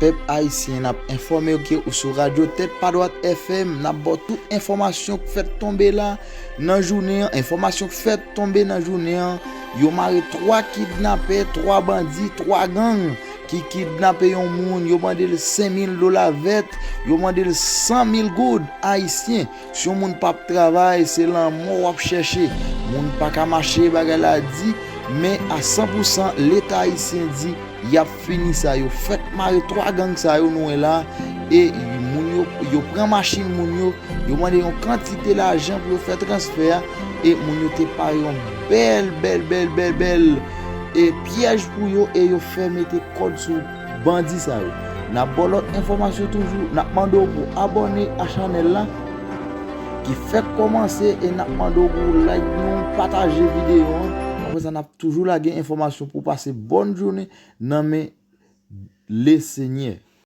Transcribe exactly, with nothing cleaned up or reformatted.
Pèp ayisyen, n ap enfòme w ke ou sou radyo Tèt Pa Dwat F M. N ap ba w tout enfòmasyon k fèt tonbe la nan jounen an. Enfòmasyon k fèt tonbe nan jounen an, yo mare twa kidnapè, twa bandi, twa gang ki kidnape yon moun. Yo mande l senk mil dola vèt, yo mande l san mil goud ayisyen. Si yon moun p ap travay, se lanmò w ap chèche. Moun pa ka mache, bagay la di, men a san pou san, Leta ayisyen di y ap fini sa. Yo fèk mare twa gang sa yo nou wè la, e moun yo, yo pran machin moun yo, yo mande yon kantite lajan pou yo fè transfè a, e moun yo te pare yon bèl, bèl, bèl, bèl, bèl, e pyèj pou yo, e yo fè mete kòd sou bandi sa yo. N ap ba w lòt enfòmasyon toujou, n ap mande w pou abòne a chanèl la, ki fèk kòmanse, e n ap mande w pou w like nou, pataje videyo an. Apre sa, n ap toujou lage enfòmasyon pou w pase bòn jounen nan men Lesenyè.